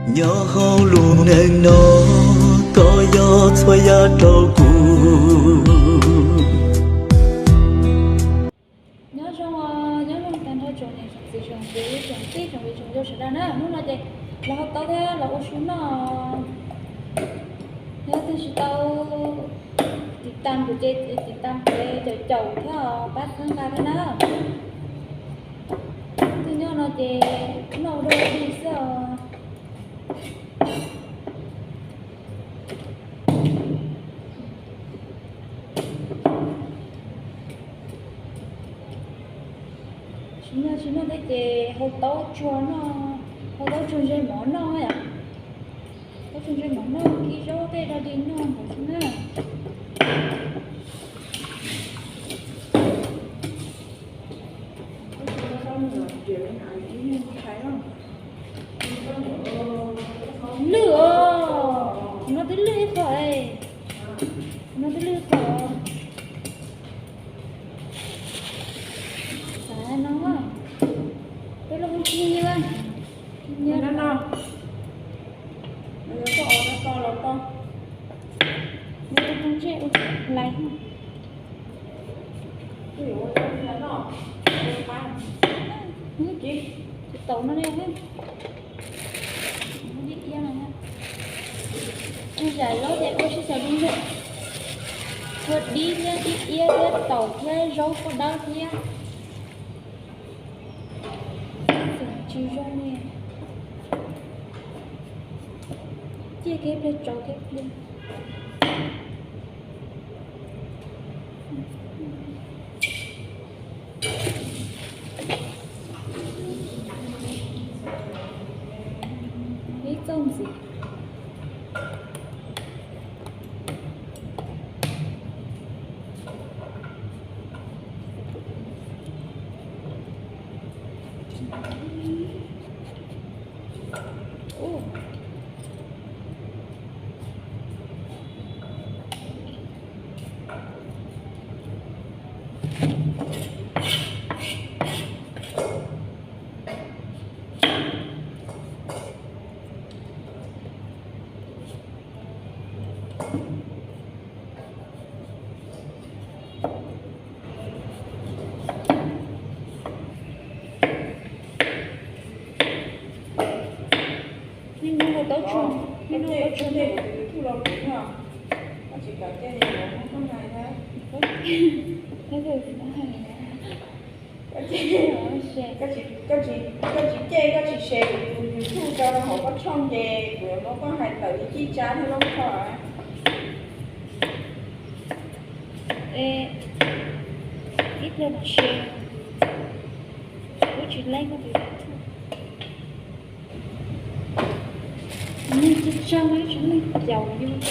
Nyob hauv lub neej no, koj yog txhua yam rau kuv. Nyob zoo, nyob zoo tag nrho tsoom niam tsoom txiv tsoom kwv tsoom tij tsoom viv tsoom ncaus sawv daws na. Hnub no ces los hau taub thiab los ua su noj. Yog leej twg tsis tau tiv tas kuv ces tiv tas kuv caum caum thiab pab txhawb nqa thiab na. Leej twg nyob no ces noj ua dog dig xwb os. Tsis noj tsis noj thiab ces hau taub tsuag noj, hau taub tsuag ntseg mov noj yom. Taub tsuag ntseg mov noj, kib zaub tej dog dig noj nkaus xwb na. Lwj os, no twb lwj ib qho, no twb lwj ib qho. Xav no, peb los ua ci li, ci li no. Nws to los to, nws to tau ntsej ua lais. Tus taum no ne, ib iab no, ib zam zaub ces ua sib xyaw dub ntseg, ua dib thiab ib iab thiab taum thiab zaub poj dawb thiab. Tsis zoo li, ciaj kev pliag tsaus kev pliag. Ib txoj ntxiv. Niaj hnub ua taub tsuag, niaj hnub ua taub tsuag. Koj tsis, koj tsis, koj tsis cej, koj tsis share kuv tus YouTube rau hauv koj tshooj ces kuv yuav muab koj hais tawm li Cib Tsab thiab Loob Thoj. Ib pliag mam share, kuv tsis laib koj tus YouTube. Neeg tsis tsaug tsis muaj neeg caum yus,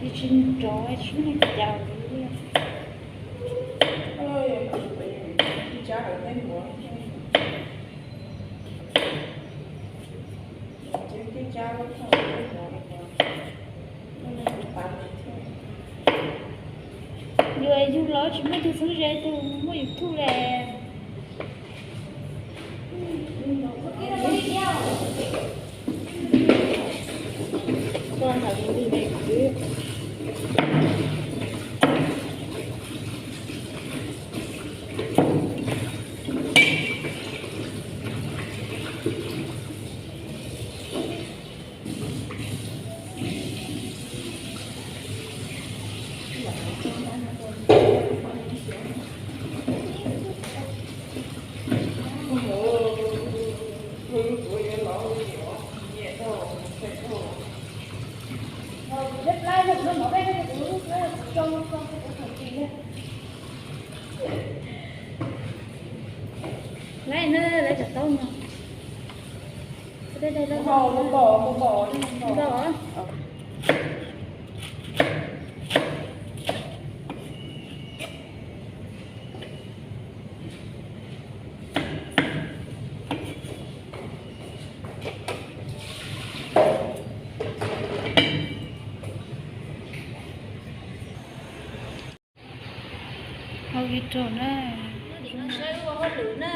yus tsis nrov tsis muaj neeg caum yus li. Yus, yus los tsis muaj tus txheeb ze tus muaj YouTube li. Laib na, laib cov taub no. Ntau. Hau video na. Dim no saib ua hauj lwm na.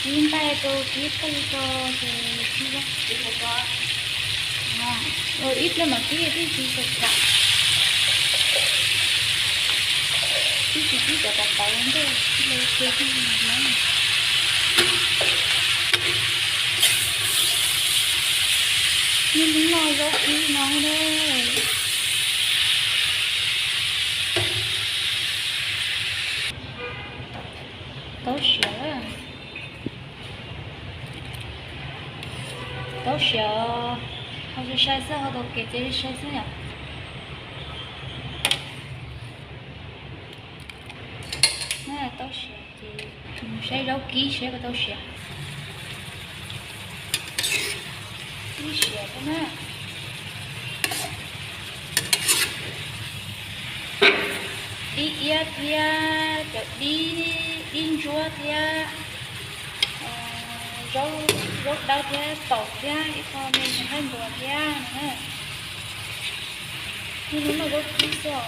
Kib nqaij rau, kib qeej rau ces kib, ib pliag mam kib, twb tsis tau kam, twb tsis kib cov tawv ntej, kib li cia. Niaj hnub noj zaub kib no na. Tau siav, tau siav, ho sai sai xwb, ho tau kev ces sai sai xwb yom. Tau siav ces mus saib zaub kib seb puas tau siav. Ib siav thiab na. Dib iab thiab cov dib, dib ntsuab thiab, zaub, zaub dawb thiab taum thiab ib qho me nqaij ntuas thiab no na. Niaj hnub noj zaub kib xwb os.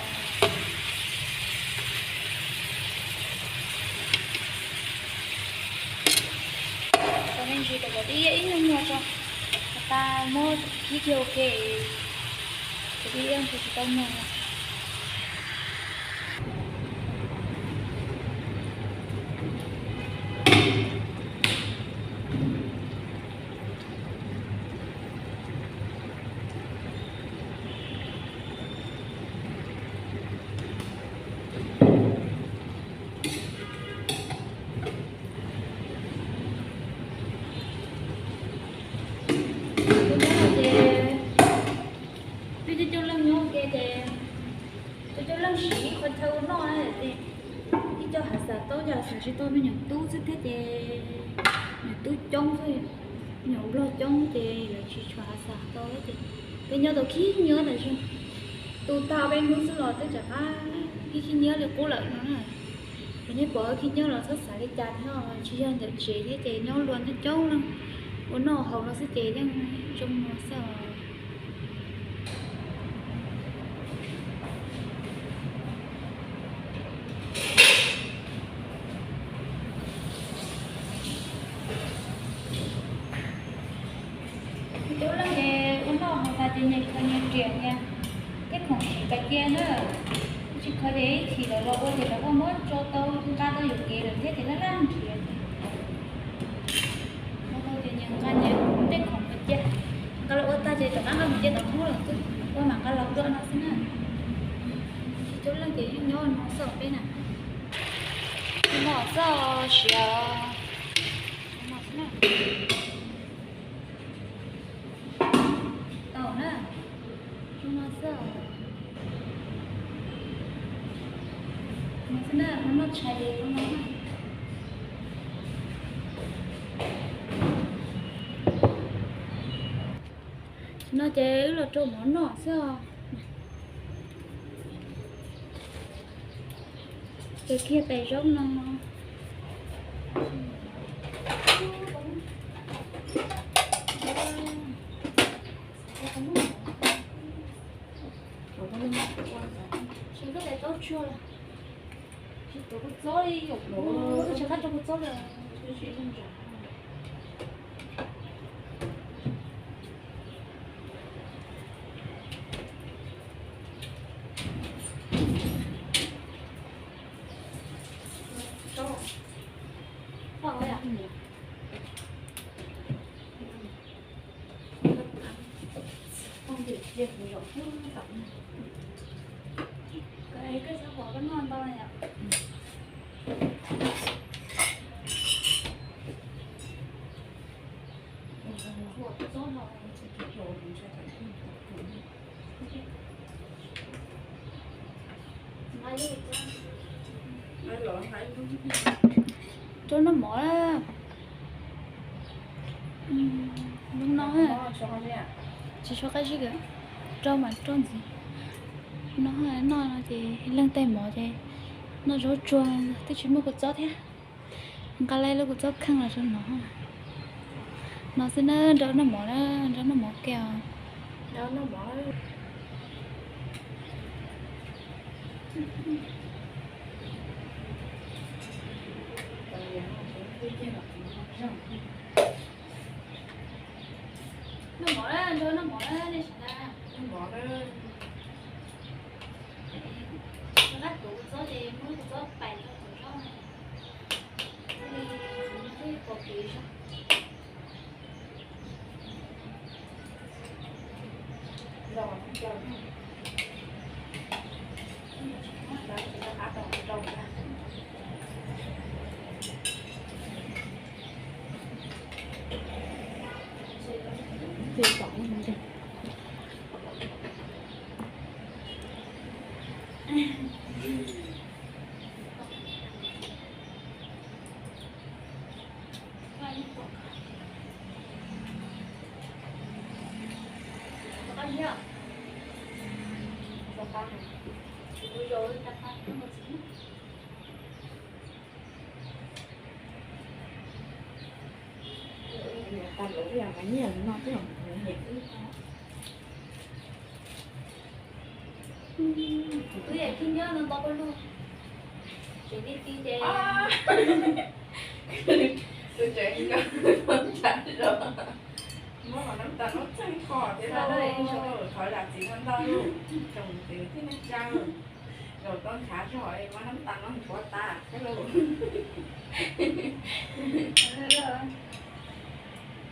Tau me ntsis tau cov dib iab ib nyuag nyuag tso, tas muab kib kiag ua ke, cov dib iab ntawd tsis tau muag. Tus nyob no ces twb coob coob leej nyob ua ke ces coob coob leej siv ib qho chaw ua noj na. Ib co hav xav tau ces xav tsis tau, me nyuam tub xwb thiab ces, me nyuam tub coob xwb, me nyuam nplog coob ces lawv tsis tshua hav xav tau ces peb nyob tau khib nyiab ntawd xwb. Tu tag peb hnub xwb los twb rov qab khib nyiab li qub lawm no na. Ces nej pom khib nyiab los txhob xav li cas thiab, tsis yog ntawm tsev thiab ces nyob luag coob coob leej ua noj haus no xwb ces yeej zoo no xwb os. Coob leej ces ua noj haus tas ces nyias khaws nyias riam, nyias tej khoom siv pais cia na. Tsis khaws ces ib chim lawv los ua ces lawv kuj muab tso tau, nqa tau yuam kev lawm thiab ces laj laj nrhiav. Ua tau ces nyias nqa nyias tej khoom pais cia, nqa los ua tag ces rov qab nqa mus cia tom qub lawm xwb, ua mam nqa los dua no xwb na. Tsis coob leej ces yeej nyob no xwb peb na. No xwb siav, no xwb na. Tau na. Xwb. Noj tshais li no. Tam no ces wb los rau mov noj xwb os. Ces kiag pem zaub no. Tsis koj tes taub tsuag lawm. Tsis tuav kuv txob li yom. Tsis koj rau kuv txob lawm. Rau noj mov. Hnub no tsis tshua qab zib, rau mas rau ntxiv. No noj ces leej tej mov ces noj zaub tsuag, twb tsis muaj kua txob thiab. Nqa lawm lub kua txob kheej los rau no. No xwb na, nrog noj mov na, nrog noj mov kiag os. Noj mov na, nrog noj mov na, nej sawv daws. Rov qab tuav kua txob ces muab kua txob pais rau tom zaub na. Thiaj pom kev zog. Wb yam khib nyob no nto pawg lug, tseem li ti ces. Tus tseem nco nchav zog, muab qhov nab tas no txeeg kho thiab lauj. Thov zam txim ntau ntau, tsoom txiv kwv tij neej tsa, zaum tau nchav zog es muab nab tas no nthuav tas thiab lauj.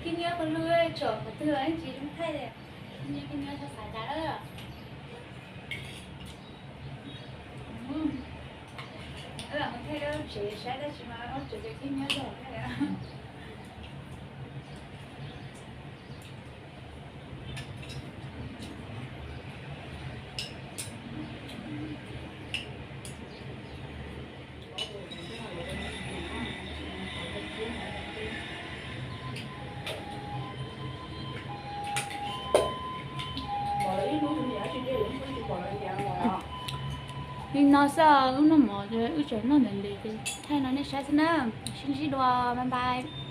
Khib nyob pawg lug tsom qhov twg los yeej tsis zoo thaij li. Khib nyob, khib nyob txhob xav cas lawm. Wb lam mus thaij dab tsev saib tab sis mas dab tsev ces khib nyob zog thaij. Li no xwb, wb noj mov wb tseem noj ntawm ntawd ces thaij no nej saib xwb na. Sib ntsib dua, bye bye.